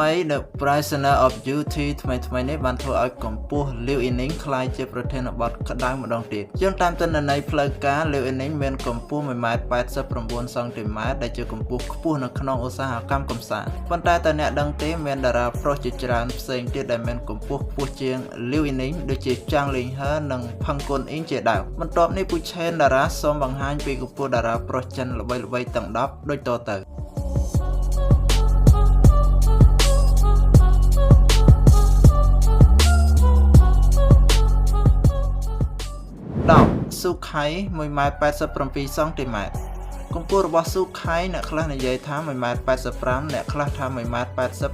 មី The Prisoner of Beauty ថ្មីថ្មីនេះបានធ្វើឲ្យកម្ពស់ Liu Yining ក្លាយជាប្រធានបទក្តៅម្ដងទៀត។យោងតាមទិន្នន័យផ្លូវការ Liu Yining មានកម្ពស់1ម៉ែត្រ89សង់ទីម៉ែត្រដែលជាកម្ពស់ខ្ពស់នៅក្នុងឧស្សាហកម្មកម្សាន្តប៉ុន្តែតើអ្នកដឹងទេមានតារាប្រុសជាច្រើនផ្សេងទៀតដែលមានកម្ពស់ខ្ពស់ជាង Liu Yining ដូចជាចាងលីងហឺនិងផឹងគុនអ៊ីងជាដើមបន្ទាប់នេះពូឆេនតារាសូមបង្ហាញពីកម្ពស់តារាប្រុសចិនល្បីៗទាំង10ដូចតទៅ។ 10ស៊ូខៃ1ម៉ែត្រ87សង់ទីម៉ែត្រកម្ពស់របស់ស៊ូខៃអ្នកខ្លះនិយាយថា1ម៉ែត្រ85អ្នកខ្លះថា1ម៉ែត្រ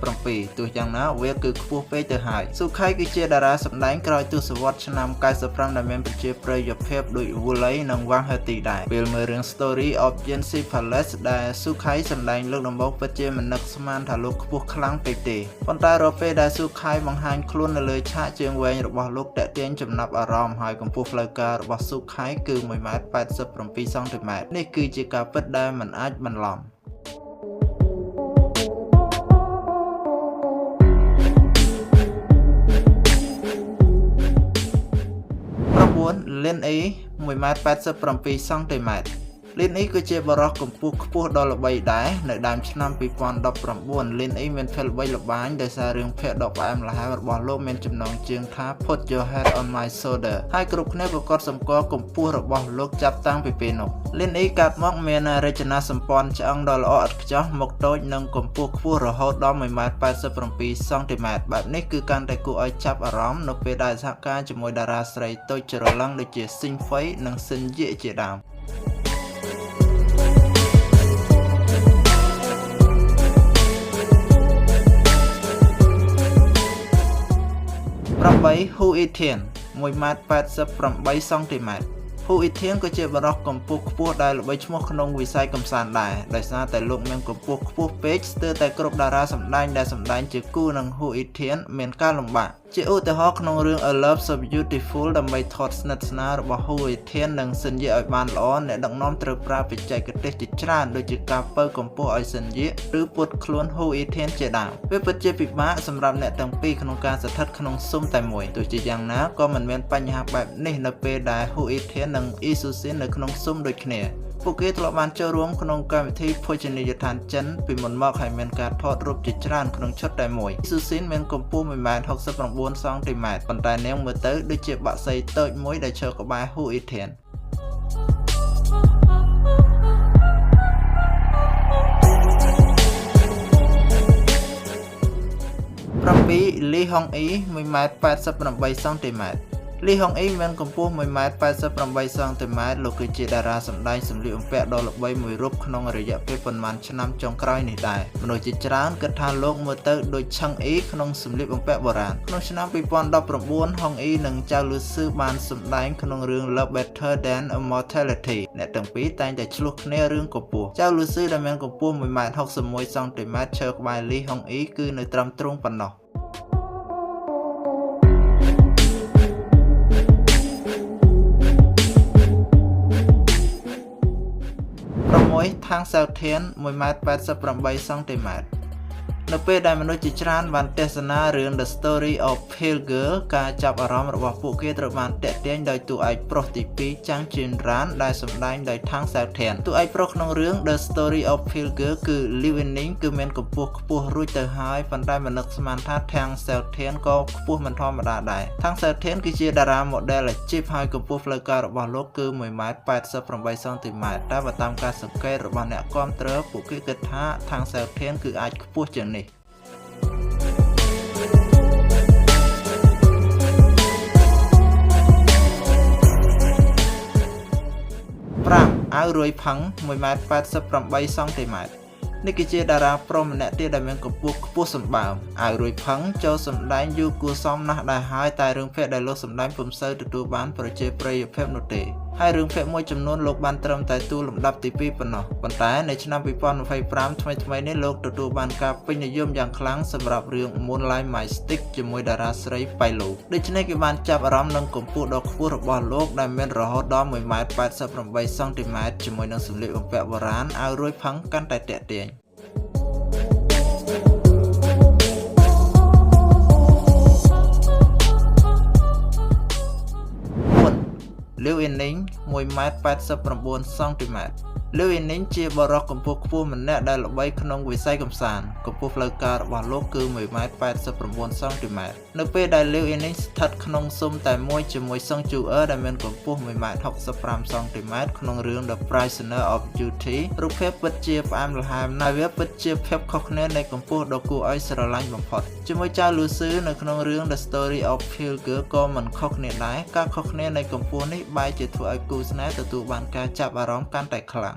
87ទោះយ៉ាងណាវាគឺខ្ពស់ពេកទៅហើយស៊ូខៃគឺជាតារាសម្ដែងក្រោយទសវត្សរ៍ឆ្នាំ95ដែលមានប្រជាប្រិយភាពដូចវូឡៃនិងវ៉ាងហឺទីដែរពេលមើលរឿង Story of Yanxi Palace ដែលស៊ូខៃសម្ដែងលើកដំបូងពិតជាមិននឹកស្មានថាលោកខ្ពស់ខ្លាំងពេកទេប៉ុន្តែរាល់ពេលដែលស៊ូខៃបង្ហាញខ្លួននៅលើឆាកជើងវែងរបស់លោកទាក់ទាញចំណាប់អារម្មណ៍ហើយកម្ពស់ផ្លូវការរបស់ស៊ូខៃគឺ1ម៉ែត្រ87សង់ទីម៉ែត្រនេះគឺជាការពិតដែលមិនអាចបន្លំ9លិនអ៊ី1ម៉ែត្រ87សង់ទីម៉ែត្រលីនអ៊ីគឺជាបុរសកម្ពស់ខ្ពស់ដ៏ល្បីដែរនៅដើមឆ្នាំ2019លីនអ៊ីមានភាពល្បីល្បាញដោយសាររឿងភាគដ៏ផ្អែមល្ហែមរបស់លោកមានចំណងជើងថា Put Your Head on My Shoulder ហើយគ្រប់គ្នាក៏កត់សម្គាល់កម្ពស់របស់លោកចាប់តាំងពីពេលនោះលីនអ៊ីកើតមកមានរចនាសម្ព័ន្ធឆ្អឹងដ៏ល្អឥតខ្ចោះមុខតូចនិងកម្ពស់ខ្ពស់រហូតដល់1ម៉ែត្រ87សង់ទីម៉ែត្របែបនេះគឺកាន់តែគួរឲ្យចាប់អារម្មណ៍នៅពេលដែលសហការជាមួយតារាស្រីតូចច្រឡឹងដូចជាស៊ីងហ្វៃនិងស៊ិនយៀជាដើម8ហ៊ូអ៊ីធាន1ម៉ែត្រ88សង់ទីម៉ែត្រហ៊ូអ៊ីធានក៏ជាបុរសកម្ពស់ខ្ពស់ដែលល្បីឈ្មោះក្នុងវិស័យកម្សាន្តដែរដោយសារតែលោកមានកម្ពស់ខ្ពស់ពេកស្ទើរតែគ្រប់តារាសម្ដែងដែលសម្ដែងជាគូនឹងហ៊ូអ៊ីធានមានការលំបាកជាឧទាហរណ៍ក្នុងរឿង A Love So Beautiful ដើម្បីថតស្និទ្ធស្នាលរបស់ហ៊ូអ៊ីធាននិងស៊ិនយៀឲ្យបានល្អអ្នកដឹកនាំត្រូវប្រើបច្ចេកទេសជាច្រើនដូចជាការពៅកម្ពស់ឲ្យស៊ិនយៀឬពត់ខ្លួនហ៊ូអ៊ីធានជាដើមវាពិតជាពិបាកសម្រាប់អ្នកទាំងពីរក្នុងការស្ថិតក្នុងស៊ុមតែមួយទោះជាយ៉ាងណាក៏មិនមានបញ្ហាបែបនេះនៅពេលដែលហ៊ូអ៊ីធាននិងអ៊ីស៊ូស៊ីននៅក្នុងស៊ុមដូចគ្នាពួកគេធ្លាប់បានចូលរួមក្នុងកម្មវិធីភោជនីយដ្ឋានចិនពីមុនមកហើយមានការថតរូបជាច្រើនក្នុងឈុតតែមួយស៊ូស៊ីនមានកម្ពស់1ម៉ែត្រ69សង់ទីម៉ែត្រប៉ុន្តែនាងមើលទៅដូចជាបក្សីតូចមួយដែលឈរក្បែរហ៊ូអ៊ីធាន7លីហុងអ៊ី1ម៉ែត្រ88សង់ទីម៉ែត្រលីហុងអ៊ីមានកម្ពស់1ម៉ែត្រ88សង់ទីម៉ែត្រលោកគឺជាតារាសម្ដែងសម្លៀកបំពាក់ដ៏ល្បីមួយរូបក្នុងរយៈពេលប៉ុន្មានឆ្នាំចុងក្រោយនេះដែរមនុស្សជាច្រើនគិតថាលោកមើលទៅដូចឆឹងអ៊ីក្នុងសម្លៀកបំពាក់បុរាណក្នុងឆ្នាំ2019ហុងអ៊ីនិងចៅលឺស៊ឺបានសម្ដែងក្នុងរឿង Love Better Than Immortality អ្នកទាំងពីរតែងតែឆ្លោះគ្នារឿងកម្ពស់ចៅលឺស៊ឺដែលមានកម្ពស់1ម៉ែត្រ61សង់ទីម៉ែត្រឈរក្បែរលីហុងអ៊ីគឺនៅត្រឹមទ្រូងប៉ុណ្ណោះ6ថាងសៅធាន1ម៉ែត្រ88សង់ទីម៉ែត្រនៅពេលដែលមនុស្សជាច្រើនបានទស្សនារឿង The Story of Pale Girl ការចាប់អារម្មណ៍របស់ពួកគេត្រូវបានទាក់ទាញដោយតួឯកប្រុសទី2ចាំងជិនរ៉ានដែលសម្ដែងដោយថាងសៅធានតួឯកប្រុសក្នុងរឿង The Story of Pale Girl គឺ Liu Yining គឺមានកម្ពស់ខ្ពស់រួចទៅហើយប៉ុន្តែមិននឹកស្មានថាថាងសៅធានក៏ខ្ពស់មិនធម្មតាដែរថាងសៅធានគឺជាតារា model អាជីពហើយកម្ពស់ផ្លូវការរបស់លោកគឺ1ម៉ែត្រ88សង់ទីម៉ែត្រតែបើតាមការសង្កេតរបស់អ្នកគាំទ្រពួកគេគិតថាថាងសៅធានគឺអាចខ្ពស់ជាងនេះ5អាវរួយផឹង1ម៉ែត្រ88សង់ទីម៉ែត្រនេះគឺជាតារាប្រុសម្នាក់ទៀតដែលមានកម្ពស់ខ្ពស់សម្បើមអាវរួយផឹងចូលសម្ដែងយូរគួរសមណាស់ដែរហើយតែរឿងភាគដែលលោកសម្ដែងពុំសូវទទួលបានប្រជាប្រិយភាពនោះទេហើយរឿងភាគមួយចំនួនលោកបានត្រឹមតែតួលំដាប់ទី2ប៉ុណ្ណោះប៉ុន្តែនៅឆ្នាំ2025ថ្មីៗនេះលោកទទួលបានការពេញនិយមយ៉ាងខ្លាំងសម្រាប់រឿង Moonlight Mystic ជាមួយតារាស្រីប៉ៃលូដូច្នេះគេបានចាប់អារម្មណ៍នឹងកម្ពស់ដ៏ខ្ពស់របស់លោកដែលមានរហូតដល់1ម៉ែត្រ88សង់ទីម៉ែត្រជាមួយនឹងសម្លៀកបំពាក់បុរាណឲ្យរួយផឹងកាន់តែទាក់ទាញ លាវអ៊ីនីង 1.89 សង់ទីម៉ែត្រ លាវអ៊ីនីងជាបុរសកម្ពស់ខ្ពស់ម្នាក់ដែលល្បីក្នុងវិស័យកម្សាន្តកម្ពស់ផ្លូវការរបស់លោកគឺ 1.89 សង់ទីម៉ែត្រនៅពេលដែលលាវអ៊ីនីងស្ថិតក្នុងស៊ុមតែមួយជាមួយសុងជូអឺដែលមានកម្ពស់ 1.65 សង់ទីម៉ែត្រក្នុងរឿង The Prisoner of Duty រូបភាពពិតជាផ្អែមល្ហែមណាស់វាពិតជាភាពខុសគ្នានៃកម្ពស់ដ៏គួរឲ្យស្រឡាញ់បំផុតជាមួយចៅលូស៊ឺនៅក្នុងរឿង The Story of Pilgrim ក៏មិនខុសគ្នាដែរការខុសគ្នានៃកម្ពស់នេះបែរជាធ្វើឲ្យគូស្នេហ៍ទទួលបានការចាប់អារម្មណ៍កាន់តែខ្លាំង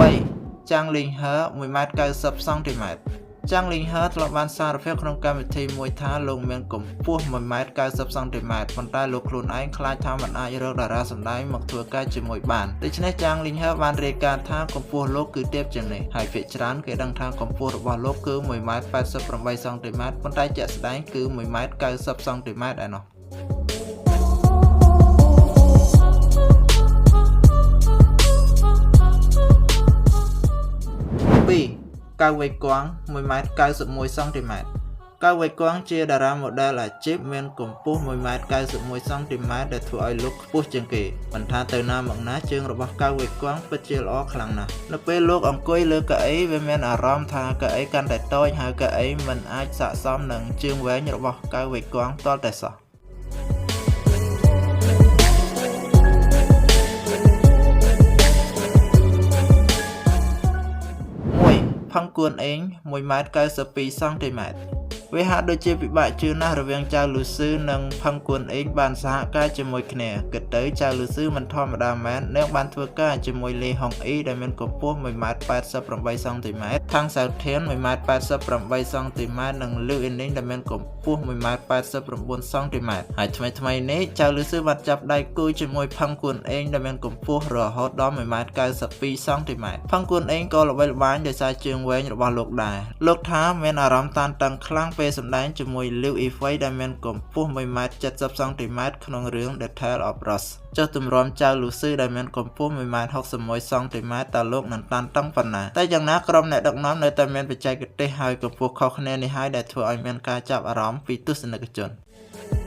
3 ចាងលីងហឺ 1.90 សង់ទីម៉ែត្រ ចាងលីងហឺធ្លាប់បានសារភាពក្នុងកម្មវិធីមួយថាលោកមានកម្ពស់ 1.90 សង់ទីម៉ែត្រប៉ុន្តែលោកខ្លួនឯងខ្លាចថាមិនអាចរកតារាសម្ដែងមកធ្វើការជាមួយបានដូច្នេះចាងលីងហឺបានរាយការណ៍ថាកម្ពស់លោកគឺទាបជាងនេះហើយភាគច្រើនគេដឹងថាកម្ពស់របស់លោកគឺ 1.88 សង់ទីម៉ែត្រប៉ុន្តែជាក់ស្ដែងគឺ 1.90 សង់ទីម៉ែត្រឯណោះ 2 កៅវៃគួង 1.91 សង់ទីម៉ែត្រកៅវៃគួងជាតារាម៉ូដែលអាជីពមានកម្ពស់ 1.91 សង់ទីម៉ែត្រដែលធ្វើឲ្យលោកខ្ពស់ជាងគេមិនថាទៅណាមកណាជើងរបស់កៅវៃគួងពិតជាល្អខ្លាំងណាស់នៅពេលលោកអង្គុយលើកៅអីវាមានអារម្មណ៍ថាកៅអីកាន់តែតូចហើយកៅអីមិនអាចស័ក្តិសមនឹងជើងវែងរបស់កៅវៃគួងទាល់តែសោះ 1 ផឹងគួនអេង 1.92 សង់ទីម៉ែត្រវាហាក់ដូចជាពិបាកជឿណាស់រវាងចៅលូស៊ឺនិងផឹងគួនអេងបានសហការជាមួយគ្នាគិតទៅចៅលូស៊ឺមិនធម្មតាមែននាងបានធ្វើការជាមួយលីហុងអ៊ីដែលមានកម្ពស់ 1.88 សង់ទីម៉ែត្រ ថងសៅធាន 1.88 សង់ទីម៉ែត្រនិងលីវអ៊ីនីងដែលមានកម្ពស់ 1.89 សង់ទីម៉ែត្រហើយថ្មីៗនេះចៅលូស៊ឺបានចាប់ដៃគូជាមួយផឹងគួនអេងដែលមានកម្ពស់រហូតដល់ 1.92 សង់ទីម៉ែត្រផឹងគួនអេងក៏ល្បីល្បាញដោយសារជើងវែងរបស់លោកដែរលោកថាមានអារម្មណ៍តានតឹងខ្លាំងពេលសម្ដែងជាមួយលីវអ៊ីហ្វៃដែលមានកម្ពស់ 1.70 សង់ទីម៉ែត្រក្នុងរឿង The Tale of Rose ចុះទម្រាំចៅលូស៊ឺដែលមានកម្ពស់ 1.61 សង់ទីម៉ែត្រតើលោកនឹងតានតឹងប៉ុណ្ណាតែយ៉ាងណាក្រុមអ្នកដឹកនាំនៅតែមានបច្ចេកទេសហើយកម្ពស់ខុសគ្នានេះហើយដែលធ្វើឲ្យមានការចាប់អារម្មណ៍ពីទស្សនិកជន។